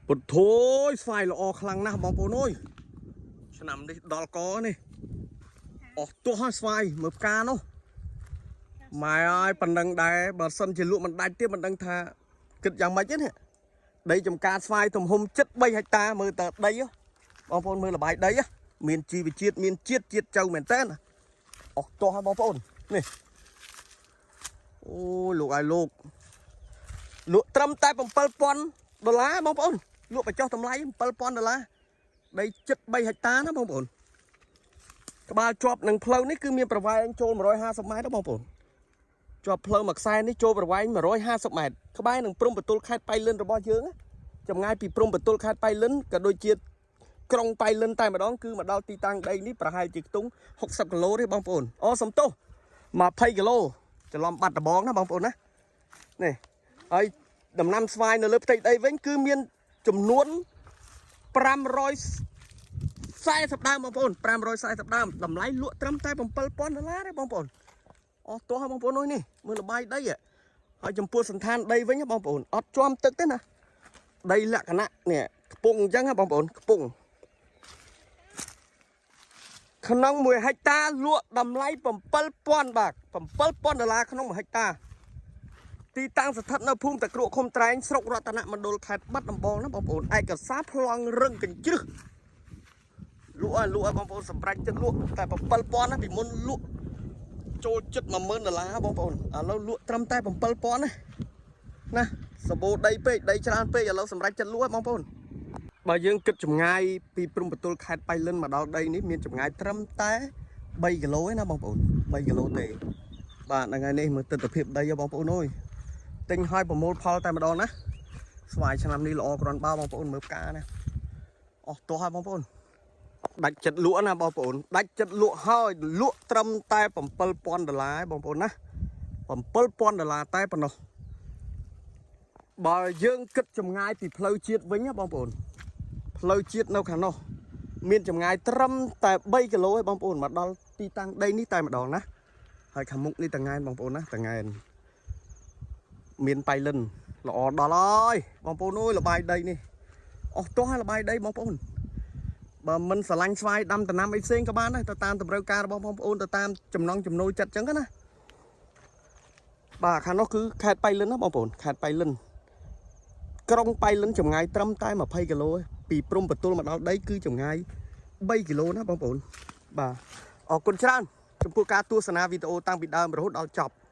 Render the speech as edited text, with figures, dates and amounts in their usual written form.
ពុទ្ធោយស្វាយល្អខ្លាំងណាស់បងប្អូនអើយឆ្នាំនេះដល់កនេះអស់ទោះហើយស្វាយមើលផ្កានោះម៉ែអើយប៉ុណ្ណឹងដែរបើសិនជាលក់មិនដាច់ទៀតមិនដឹងថាគិតយ៉ាងម៉េចទេនេះដីចំការស្វាយទំហំជិត3ហិកតាមើលតើដីហ៎បងប្អូនមើលលបាយដីហ៎មានជីវជាតិមានជាតិជាតិចៅមែនតើណាអស់ទោះហើយបងប្អូននេះអូយលោកឲ្យលោកលក់ត្រឹមតែ7000ដុល្លារបងប្អូនលក់បញ្ចុះតម្លៃ7000ដុល្លារដីជិត3ហិកតាណាបងប្អូនក្បាលជាប់នឹងផ្លូវនេះគឺមានប្រវែងចូល150ម៉ែត្រណាបងប្អូនជាប់ផ្លូវមួយខ្សែនេះចូលប្រវែង150ម៉ែត្រក្បែរនឹងព្រំប្រទល់ខេត្តបៃលិនរបស់យើងណាចម្ងាយពីព្រំប្រទល់ខេត្តបៃលិនក៏ដូចជាក្រុងបៃលិនតែម្ដងគឺមកដល់ទីតាំងដីនេះប្រហែលជាខ្ទង់60គីឡូទេបងប្អូនអូសំទោស20គីឡូច្រឡំបាត់ដបងណាបងប្អូនណានេះហើយដំណាំស្វាយនៅលើផ្ទៃដីវិញគឺមានចំនួន540ដើមបងប្អូន540ដើមតម្លៃលក់ត្រឹមតែ7000ដុល្លារទេបងប្អូនអស់ទោះហើយបងប្អូនអើយនេះមើលលបាយដីហ៎ហើយចំពោះសន្តានដីវិញហ៎បងប្អូនអត់ជាំទឹកទេណាដីលក្ខណៈនេះខ្ពង់អញ្ចឹងហ៎បងប្អូនខ្ពង់ក្នុង1ហិកតាលក់តម្លៃ7000បាទ7000ដុល្លារក្នុង1ហិកតា ទីតាំងស្ថិតនៅភូមិតាក្រក់ឃុំត្រែងស្រុករតនមណ្ឌលខេត្តបាត់ដំបងណាបងប្អូនឯកសារប្លង់រឹងកញ្ជ្រឹះលក់ឲ្យលក់ឲ្យបងប្អូនសម្រេចចិត្តលក់តែ7000ណាពីមុនលក់ចូលចិត្ត10000ដុល្លារបងប្អូនឥឡូវលក់ត្រឹមតែ7000ណាណាសបោដីពេកដីច្រើនពេកឥឡូវសម្រេចចិត្តលក់ឲ្យបងប្អូនបើយើងគិតចម្ងាយពីព្រំប្រទល់ខេត្តបៃលិនមកដល់ដីនេះមានចម្ងាយត្រឹមតែ3គីឡូឯណាបងប្អូន3គីឡូទេបាទហ្នឹងហើយនេះមើលទិដ្ឋភាពដីហ៎បងប្អូនអើយ ទិញឲ្យប្រមូលផលតែម្ដងណាស្វាយឆ្នាំនេះល្អគ្រាន់បើបងប្អូនមើលផ្កាណាអស់ទោះហើយបងប្អូនដាច់ចិត្តលក់ណាបងប្អូនដាច់ចិត្តលក់ហើយលក់ត្រឹមតែ7000ដុល្លារឯងបងប្អូនណា7000ដុល្លារតែប៉ុណ្ណោះបើយើងគិតចម្ងាយពីផ្លូវជាតិវិញណាបងប្អូនផ្លូវជាតិនៅខាងនោះមានចម្ងាយត្រឹមតែ3គីឡូឯងបងប្អូនមកដល់ទីតាំងដីនេះតែម្ដងណាហើយខាងមុខនេះតងែនបងប្អូនណាតងែន មានបៃលិនល្អដល់ហើយបងប្អូនអើយលបាយដីនេះអស់ទោះហើយលបាយដីបងប្អូនបើមិនស្រឡាញ់ស្វាយដាំដំណាំអីផ្សេងក៏បានដែរទៅតាមតម្រូវការរបស់បងប្អូនទៅតាមចំណង់ចំណូលចិត្តចឹងណាបាទខាងនោះគឺខេត្តបៃលិនណាបងប្អូនខេត្តបៃលិនក្រុងបៃលិនចម្ងាយត្រឹមតែ20គីឡូឯងពីព្រំប្រទល់មកដល់ដីគឺចម្ងាយ3គីឡូណាបងប្អូនបាទអរគុណច្រើនចំពោះការទស្សនាវីដេអូតាំងពីដើមរហូតដល់ចប់។